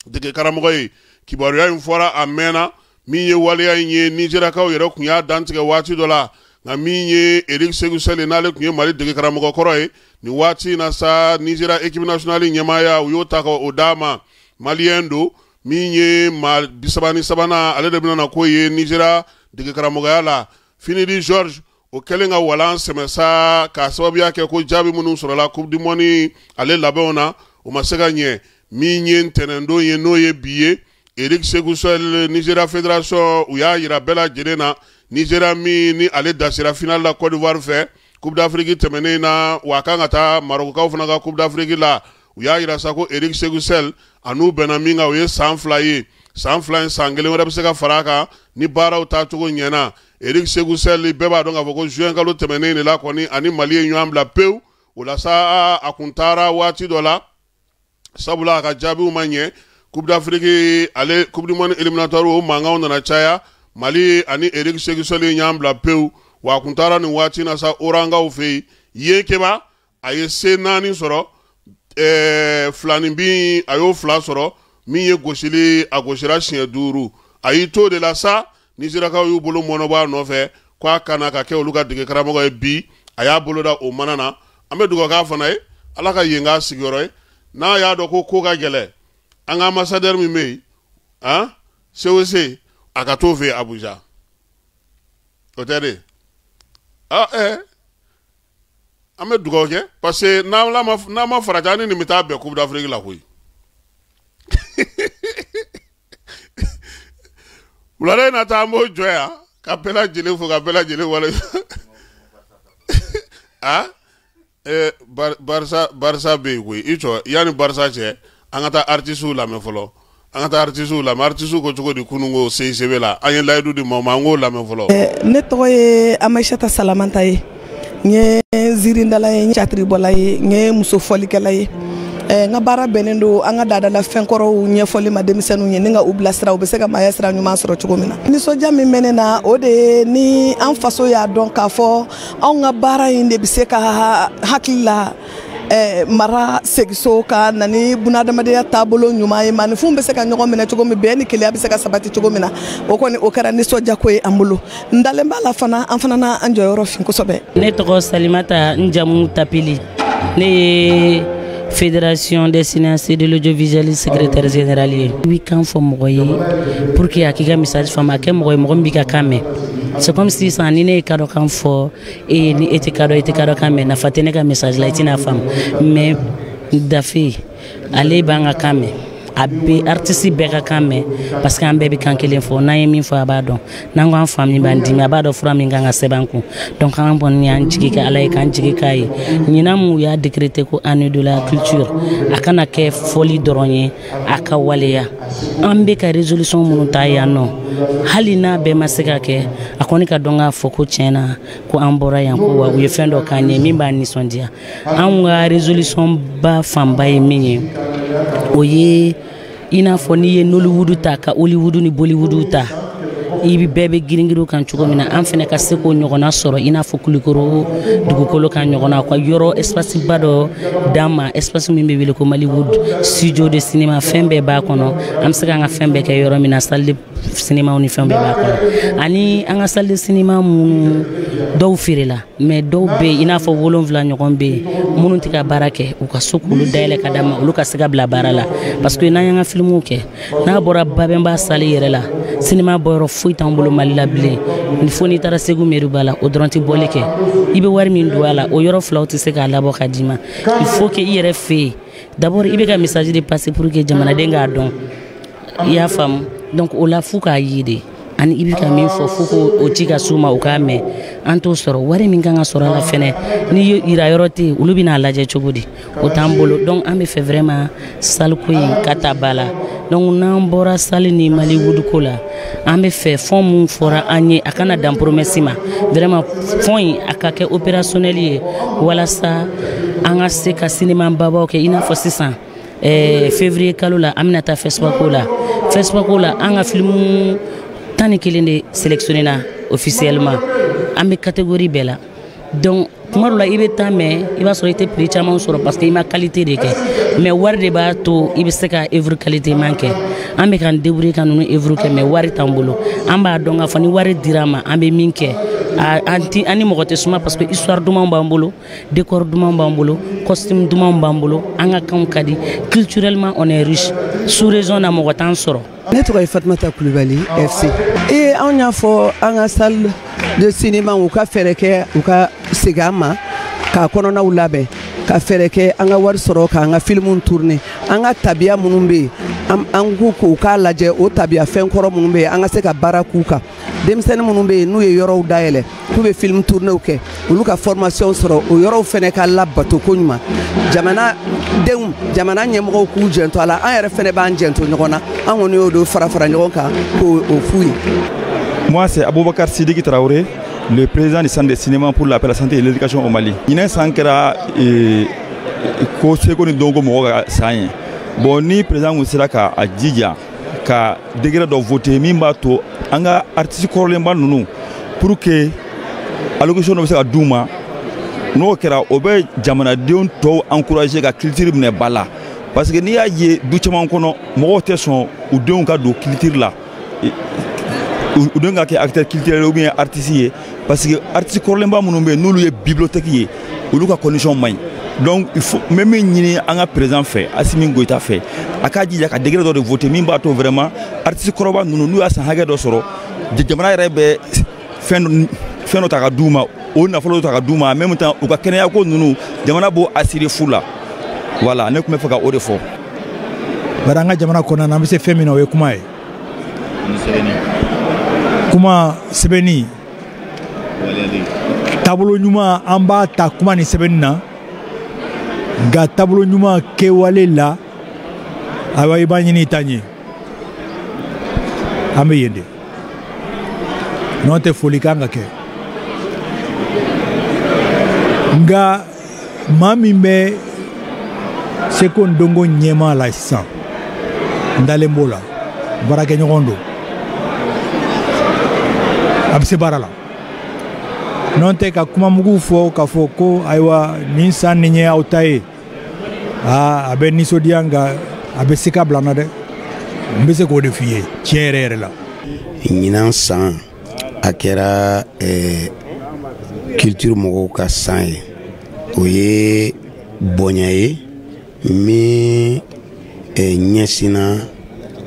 dege karamɔgɔ ye. Kibaruya in fɔra a mɛnna, min ye waleya in ye, Nizeriyakaw yɛrɛ tun y'a dantigɛ waati dɔ la. Nka min ye Eric Sekou Chelle, n'ale tun ye Mali dege karamɔgɔ kɔrɔ ye, nin waati in na sa, Nizeriya équipe nationale ɲɛmaaya u y'o ta k'o d'a ma. Maliyɛn don, min ye maa 33nan, ale de bɛna na k'o ye Nizeriya dege karamɔgɔya la. Finidi George o kɛlen ka walan sɛmɛ sa, k'a sababuya kɛ ko jaabi minnu sɔrɔla Coupe du Monde ale labɛnw na, o ma se ka ɲɛ. Min ye ntɛnɛndon ye, n'o ye bi ye, Eric Sekou Chelle, Nizeriya Fédération u y'a yira bɛɛ lajɛlen na, Nizeriya min ni ale dasira finale la Côte d'Ivoire fɛ Coupe d'Afrique tɛmɛnen na, wa a kan ka taa Maroc-kaw fana ka Coupe d'Afrique la. U y'a yira sa ko Eric Sekou Chelle a n'u bɛnna min kan, o ye san 2 ye. San 2 in, san 1 wɛrɛ bɛ se ka fara a kan ni baaraw taacogo ɲɛna. Eric Sekou Chelle, bɛɛ b'a dɔn k'a fɔ ko juin kalo tɛmɛnen de la kɔni, ani Mali ye ɲɔgɔn bila pewu. O la sa, a kun taara waati dɔ la, sabula a ka jaabiw ma ɲɛ. Coupe d'Afrique ale Coupe du Monde éliminatoire o mankanw nana caya, Mali ani Eric Sekou Chelle ye ɲɔgɔn bila pewu. Wa a kun taara nin waati in na sa Orangaw fɛ yen. Yen Keba a ye se 4 sɔrɔ, filanin bin a y'o 2 sɔrɔ, min ye gosili a gosira siɲɛ 5. A y'i to de la sa, Nizeriyakaw y'u bolo mɔnɔbɔ a nɔfɛ k'a kana ka kɛ olu ka dege karamɔgɔ ye bi. A y'a bolo da o mana na. An bɛ dugawu k'a fana ye, Ala ka yen k'a sigiyɔrɔ ye. N'a y'a dɔn ko ko ka gɛlɛn, an ka ambassadeur min bɛ yen, han, COC, a ka t'o fɛ yen Abuja. O tɛ de? An bɛ dugawu kɛ parce que n'an ma farati, an ni nin bɛ taa bɛn Coupe d'Afrique la koyi. Wulada in na taa, an b'o jɔ yan ka bɛɛ lajɛlen fo, ka bɛɛ lajɛlen wale. Barisa bɛ yen koyi. I jɔ, yanni Barisa cɛ, an ka taa artisiw lamɛn fɔlɔ. An ka taa artisiw lamɛn. Artisiw ko cogo di kunun ko CICB la, an ye layidu di maaw ma, an k'o lamɛn fɔlɔ. Ne tɔgɔ ye Amaïchata Salamanta ye. N ye zirindala ye, n ye catiribɔla ye, n ye muso fɔlikɛla ye. N ka baara bɛnnen don an ka laadala fɛnkɔrɔw ɲɛfɔli ma denmisɛnninw ye, ni ka u bilasira u bɛ se ka maaya sira ɲuman sɔrɔ cogo min na. Nisɔndiya min bɛ ne na, o de ye ni an faso y'a dɔn k'a fɔ anw ka baara in de bɛ se ka hakili la Mara segiso ka na ni bunadamadenya taabolo ɲuman ye, maaninfinw bɛ se ka ɲɔgɔn minɛ cogo min, bɛn ni kelenya bɛ se ka sabati cogo min na. O kɔni, o kɛra nisɔndiyako ye an bolo. N dalen b'a la fana, an fana n'an jɔyɔrɔ fin kosɛbɛ. Ne tɔgɔ Salimata, n jamu Tapili. Ne ye Fédération des cinéastes de l'audiovisuel secrétaire général ye. I bɛ kan fɔ mɔgɔ ye pour que a k'i ka message faamu, a kɛ mɔgɔ ye mɔgɔ min b'i ka kan mɛn. C'est comme sisan ni ne ye kadɔ kan fɔ e ye, ni e tɛ kadɔ, e tɛ kadɔ kan mɛn, nafa tɛ ne ka message la, i tɛna faamu. Mais Dafe, ale b'an ka kan mɛn, a bɛ artiste bɛɛ ka kan mɛn, parce que an bɛɛ bɛ kan kelen fɔ. N'an ye min fɔ, a b'a dɔn. N'an ko an fa min b'an dimi, a b'a dɔn fura min kan ka sɛbɛn an kun. Donc an kɔni y'an jigi kɛ Ala ye, k'an jigi k'a ye. Ɲinan mun y'a décrété ko année de la culture, a kana kɛ fɔli dɔrɔn ye, a ka waleya. An bɛ ka résolution minnu ta yan nɔ, hali n'a bɛɛ ma se ka kɛ, a kɔni ka dɔn k'a fɔ ko tiɲɛ na ko an bɔra yan ko wa u ye fɛn dɔ k'an ye min b'an nisɔndiya. Anw ka résolution ba fanba ye min ye, o ye i n'a fɔ n'i ye Nollywood ta ka Hollywood ni Bollywood ta, i bɛ bɛɛ bɛ girin-girin kan cogo min na, an fana ka se k'o ɲɔgɔnna sɔrɔ, i n'a fɔ Kulikoro dugukolo kan ɲɔgɔnna, ka yɔrɔ espace ba dɔ d'an ma, espace min bɛ wele ko Maliwood, studio de cinéma, fɛn bɛɛ b'a kɔnɔ, an bɛ se k'an ka fɛn bɛɛ kɛ yɔrɔ min na, salle de cinéma ni fɛn bɛɛ b'a kɔnɔ. Ani an ka salle de cinéma minnu dɔw feerela, mais dɔw bɛ yen, i n'a fɔ 7 ɲɔgɔn bɛ yen minnu tɛ ka baara kɛ, u ka so k'olu dayɛlɛ ka d'an ma, olu ka se ka bila baara la. Parce que n'an y'an ka filimuw kɛ, n'a bɔra Babɛnba salle yɛrɛ la, cinéma bɔyɔrɔ foyi t'an bolo Mali la bilen, fo n'i taara Segu Meriba la, o dɔrɔn tɛ bɔli kɛ. I bɛ wari min don a la, o yɔrɔ filaw tɛ se k'a labɔ ka d'i ma. Il faut que i yɛrɛ fɛ yen d'abord, i bɛ ka message de passer pour que jamanaden k'a dɔn, i y'a faamu. Donc o la, f'u k'a ye de, ani i bɛ ka min fɔ, fo k'o ci ka s'u ma, u k'a mɛn. An t'o sɔrɔ. Wari min kan ka sɔrɔ a la fɛnɛ, ni yira yɔrɔ tɛ yen, olu bɛna lajɛ cogo di? O t'an bolo. Donc an bɛ fɛ vraiment salle ko in ka ta ba la. Donc n'an bɔra salle ni Maliwood ko la, an bɛ fɛ fonds mun fɔra an ye, a kana dan promesse ma. Vraiment, fonds in a ka kɛ opérationnel ye, walasa an ka se ka cinéma babaw kɛ. I n'a fɔ sisan février kalo la, an bɛna taa FESPACO la. FESPACO la, an ka film 11 de sélectionné na officiellement, an bɛ catégorie bɛɛ la. Donc kuma dɔ la, i bɛ taa mɛ, i b'a sɔrɔ i tɛ prix caman sɔrɔ, parce que i ma qualité de kɛ. Mais wari de b'a to i bɛ se ka œuvre qualité man kɛ. An bɛ k'an débrouiller ka ninnu œuvre kɛ, mais wari t'an bolo. An b'a dɔn k'a fɔ ni wari dira an ma, an bɛ min kɛ, an ti an ni mɔgɔ tɛ suma, parce que histoire duman b'an bolo, décor duman b'an bolo, costume duman b'an bolo, an ka kanw ka di. Culturellement, on est riche. Sous région na, mɔgɔ t'an sɔrɔ. Ne tɔgɔ ye Fatumata Kulubali FC. Ee, anw y'a fɔ an ka salle de cinéma, u ka fɛɛrɛ kɛ, u ka segin an ma k'a kɔnɔnaw labɛn, ka fɛɛrɛ kɛ an ka wari sɔrɔ k'an ka filimuw tourner. An ka tabiya minnu bɛ yen, an ko k'u k'a lajɛ, o tabiya fɛn kɔrɔ minnu bɛ yen, an ka se ka baara k'u kan. Denmisɛnnin minnu bɛ yen n'u ye yɔrɔw dayɛlɛ k'u bɛ film tourner kɛ, olu ka formation sɔrɔ, o yɔrɔw fɛnɛ ka labato koɲuman. Jamana denw, jamana ɲɛmɔgɔw k'u janto a la, an yɛrɛ fɛnɛ b'an janto ɲɔgɔn na. An kɔni y'o de fara fara ɲɔgɔn kan k'o f'u ye. Moi, c'est Aboubacar Sidiki Traoré, le président du centre de cinéma pour la paix, la santé et l'éducation au Mali. Ɲinɛ san kɛra ko seko ni dɔnko mɔgɔ ka san ye. Bon, ni président kun sera ka a jija ka décret dɔ voter min b'a to an ka artiste kɔrɔlenba ninnu, pour que allocution dɔ bɛ se ka d'u ma, n'o kɛra, o bɛ jamanadenw tɔw encourager ka culture minɛ ba la. Parce que n'i y'a ye du caman kɔnɔ, mɔgɔw tɛ sɔn u denw ka don culture la, u denw ka kɛ acteur culturel ou bien artiste ye, parce que artiste kɔrɔlenba minnu bɛ yen, n'olu ye bibliothèque ye, olu ka condition man ɲi. Donc il faut n bɛ min ɲini an ka président fɛ, Assimi Goïta fɛ, a k'a jija ka décret dɔ de voter min b'a to vraiment artiste kɔrɔba ninnu, n'u y'a san hakɛ dɔ sɔrɔ, jamana yɛrɛ bɛ fɛn dɔ ta ka d'u ma, o nafolo dɔ ta ka d'u ma. En même temps, u ka kɛnɛyako ninnu, jamana b'o assurer fu la. Voilà, ne tun bɛ fɛ ka o de fɔ. Bari an ka jamana kɔnɔna na, an bɛ se fɛn min na, o ye kuma ye. Kuma, sɛbɛnni, taabolo ɲuman, an b'a ta kuma ni sɛbɛnni na, nka taabolo ɲuman kɛwale la, ayiwa, i b'a ɲini i t'a ɲɛ. An bɛ yen de, n'o tɛ foli kan ka kɛ. Nka maa min bɛ seko ni dɔnko ɲɛmaa la sisan, n dalen b'o la, baarakɛɲɔgɔn don, a bɛ se baara la. N'o tɛ ka kuma mugu fɔ k'a fɔ ko ayiwa, nin san nin ye aw ta ye. Aa, a bɛ nisɔndiya, nka a bɛ se ka bila n na dɛ. N bɛ se k'o de f'i ye tiɲɛ yɛrɛ yɛrɛ la. Ɲinan san, a kɛra culture mɔgɔw ka san ye. O ye bonya ye min ɲɛsinna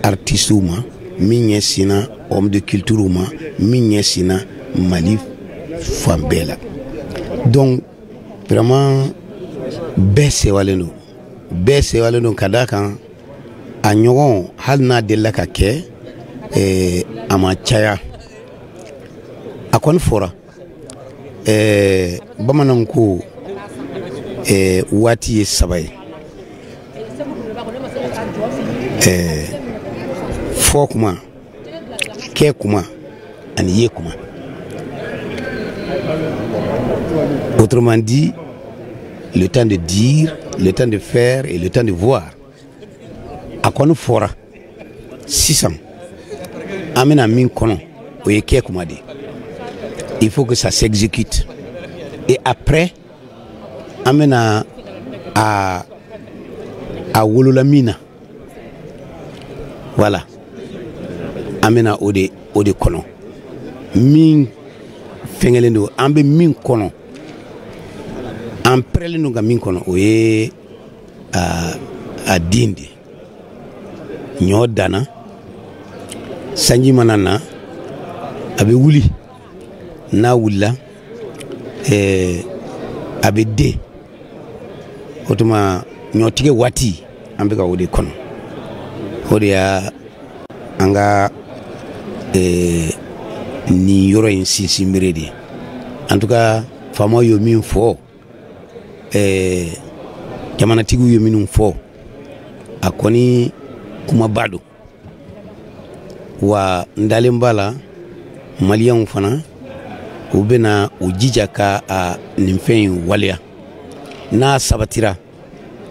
artistew ma, min ɲɛsinna homme de culture ma, min ɲɛsinna Mali fan bɛɛ la. Donc vraiment, bɛɛ sewalen don, bɛɛ sewalen don, ka d'a kan a ɲɔgɔn, hali n'a delila ka kɛ, a ma caya. A kɔni fɔra, bamananw ko waati ye saba ye: fɔ kuma, kɛ kuma ani ye kuma. Autrement dit, le temps de dire, le temps de faire et le temps de voir. A kɔni fɔra, sisan an bɛna min kɔnɔ, o ye kɛ kuma de. Il faut que ça s'exécute et après an bɛna a wolola min na, voilà, an bɛna o de kɔnɔ. Min fɛngɛlen don, an bɛ min kɔnɔ, an pɛrɛlen don ka min kɔnɔ, o ye a den de. Ɲɔ danna, sanji mana na, a bɛ wuli. N'a wulila, a bɛ den. O tuma ɲɔtigɛ waati, an bɛ ka o de kɔnɔ. O de y'a an ka nin yɔrɔ in sinsinbere de ye. En tout cas, faamaw ye min fɔ, jamanatigiw ye minnu fɔ, a kɔni kumaba don wa. N dalen b'a la, maliyɛnw fana, u bɛna u jija ka a nin fɛn in waleya. N'a sabatira,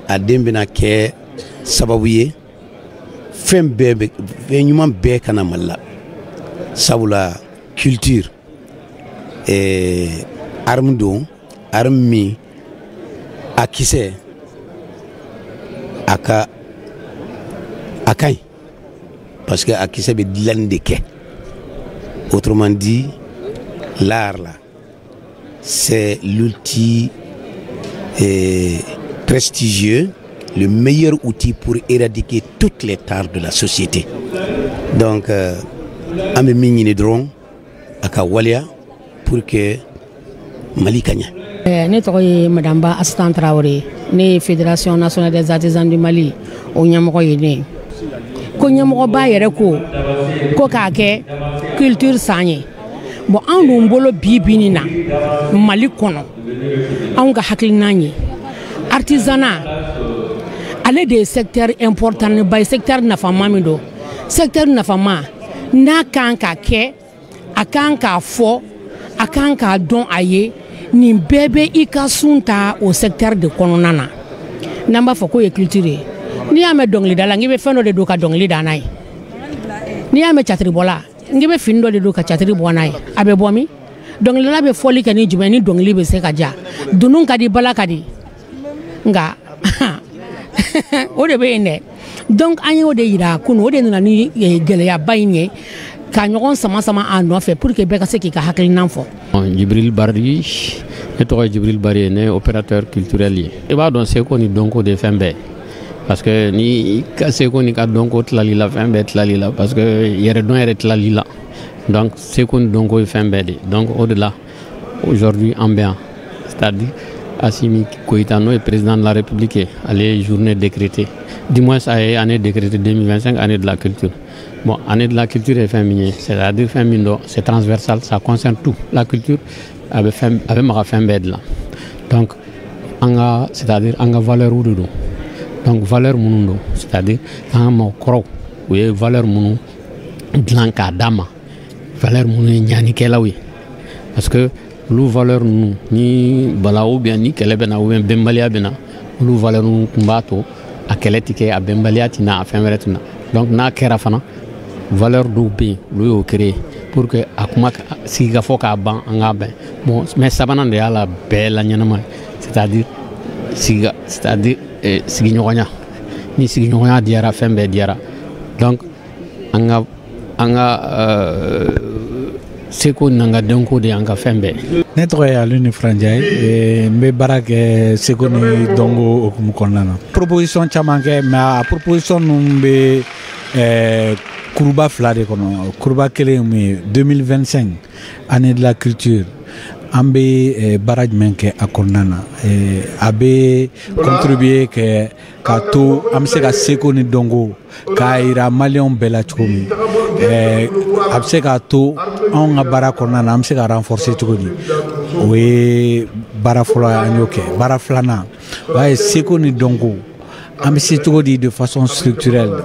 a den bɛna kɛ sababu ye fɛn bɛɛ bɛ, fɛn ɲuman bɛɛ ka na Mali la, sabula culture arme don, arme min a kisɛ a ka a ka ɲi, parce que a kisɛ bɛ dilanni de kɛ. Autrement dit, l'art là, c'est l'outil prestigieux, le meilleur outil pour éradiquer toutes les tares de la société. Donc an bɛ min ɲini dɔrɔn, a ka waleya pour que Mali ka ɲɛ. Ne tɔgɔ ye Madame Ba Asitan Traoré. Ne ye Fédération nationale des artisans du Mali, o ɲɛmɔgɔ ye. Ne ye ko ɲɛmɔgɔba yɛrɛ ko k'a kɛ culture san ye. Bon, anw dun bolo, bi bi nin na, Mali kɔnɔ, anw ka hakilina ye artisanat, ale de ye secteur important ba ye, secteur nafama min don, secteur nafama n'a kan ka kɛ, a kan k'a fɔ, a kan k'a dɔn. A ye nin bɛɛ bɛ i ka sun ta o secteur de kɔnɔna na, n'an b'a fɔ k'o ye culture ye. N'i y'a mɛn dɔnkilidala, n k'i bɛ fɛn dɔ de don ka dɔnkili da n'a ye. N'i y'a mɛn catiribɔla, n k'i bɛ fini dɔ de don ka catiri bɔ n'a ye. A bɛ bɔ min? Dɔnkilidala bɛ fɔli kɛ ni jumɛn? Ni dɔnkili bɛ se ka ja, dunun ka di, bala ka di, nka o de bɛ yen dɛ. Donc an y'o de yira kunun, o de nana ni gɛlɛyaba in ye ka ɲɔgɔn sama sama a nɔfɛ pour que bɛɛ ka se k'i ka hakilina fɔ. Jibril Bari, ne tɔgɔ ye Jibril Bari ye, ne ye opérateur culturel ye. I b'a dɔn, seko ni dɔnko de fɛn bɛɛ, parce que ni i ka seko ni ka dɔnko tilali la, fɛn bɛɛ tilali la, parce que yɛrɛdɔn yɛrɛ tilali la. Donc seko ni dɔnko ye fɛn bɛɛ de. Donc o de la, aujourd'hui an bɛ yan, c'est-à-dire Assimi Goïta, n'o ye président de la République ye, ale ye journée décrétée, du moins a ye année décrétée 2025, année de la culture. Bon, année de la culture ye fɛn min ye, c'est-à-dire fɛn min don, c'est transversal, ça concerne tout. La culture, a bɛ fɛn, a bɛ maga fɛn bɛɛ de la. Donc an ka, c'est-à-dire an ka valeur de don. Donc valeur minnu don, c'est-à-dire an ka mɔgɔkɔrɔw, u ye valeur minnu dilan k'a d'an ma, valeur minnu ye ɲanikɛlaw ye, parce que olu valeur ninnu, ni bala ou bien ni kɛlɛ bɛ na ou bien bɛnbaliya bɛ na, olu valeur ninnu tun b'a to a kɛlɛ ti kɛ, a bɛnbaliya ti na, a fɛn wɛrɛ ti na. Donc n'a kɛra fana, valeur dɔw bɛ yen, olu y'o créer pour que a kuma sigikafɔ k'a ban, an k'a bɛn. Bon, mais sabanan de y'a la bɛɛ la ɲɛnama ye, c'est à dire siga, c'est à dire Sigiɲɔgɔnya, ni sigiɲɔgɔnya diyara, fɛn bɛɛ diyara. Donc an ka seko n'an ka dɔnko de y'an ka fɛn bɛɛ. Ne tɔgɔ ye Alioune Furanjɛ ye. N bɛ baara kɛ seko ni dɔnko hukumu kɔnɔna na. Proposition caman kɛ, mais a proposition ninnu bɛ kuruba fila de kɔnɔ. Kuruba kelen ye mun ye? 2025, année de la culture, an bɛ baara jumɛn kɛ a kɔnɔna na? A bɛ contribuer kɛ k'a to an bɛ se ka seko ni dɔnko k'a yira maliyɛnw bɛɛ la cogo min, a bɛ se k'a to anw ka baara kɔnɔna na, an bɛ se ka renforcer cogo di? O ye baara fɔlɔ ye, an y'o kɛ. Baara filanan, o y'a ye seko ni dɔnko, an bɛ se cogo di, de façon structurelle,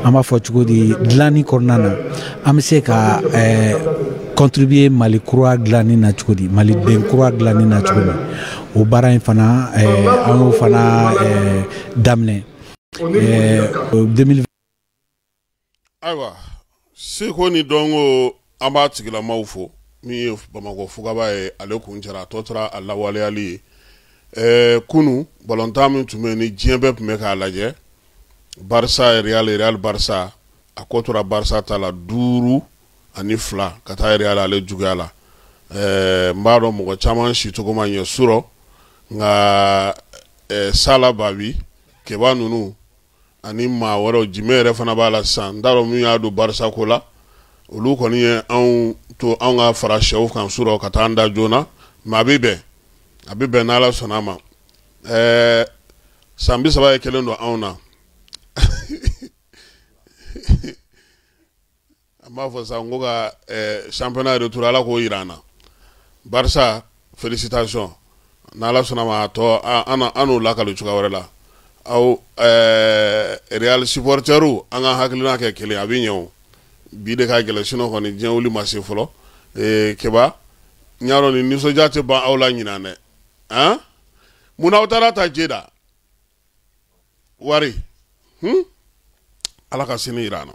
an b'a fɔ cogo di, dilanni kɔnɔna na, an bɛ se ka contribuer Mali kura dilanni na cogo di, Maliden kura dilanni na cogo min. O baara in fana, an y'o fana daminɛ 2000. Ayiwa, seko ni dɔnko, an b'a tigilamaw fo. Min ye Bamakɔ fugaba ye, ale kun cɛra, a tɔ tora a lawaleyali ye. Kunu balontan min tun bɛ yen ni diɲɛ bɛɛ tun bɛ k'a lajɛ, Barça Real, Real Barça, a ko tora Barça ta la 5-2 ka taa Real ale juguya la. N b'a dɔn mɔgɔ caman si cogo ma ɲɛ surɔ, nka Sala Babi Keba ninnu ani maa wɛrɛw, Jimɛ yɛrɛ fana b'a la sisan, n t'a dɔn min y'a don Barça ko la. Olu kɔni ye anw to anw ka fara sɛw kan surɔ ka taa an da joona, mais a bɛ bɛn, a bɛ bɛn n'Ala sɔnna a ma. San 30 ye kelen don anw na. An b'a fɔ sa n ko ka championnat retour, Ala k'o yira an na. Barça, félicitation. N'Ala sɔnna ma, a tɔ an n'o lakali cogoya wɛrɛ la. Aw Real supporters, an ka hakilina kɛ kelen, a bɛ ɲɛ. O bi de ka gɛlɛn, sinon kɔni diɲɛ wuli ma se fɔlɔ. Keba, n y'a dɔn nin nisɔndiya tɛ ban aw la ɲinan dɛ. Han, mun n'aw taara ta Jeda wari? Ala ka sini yira an na.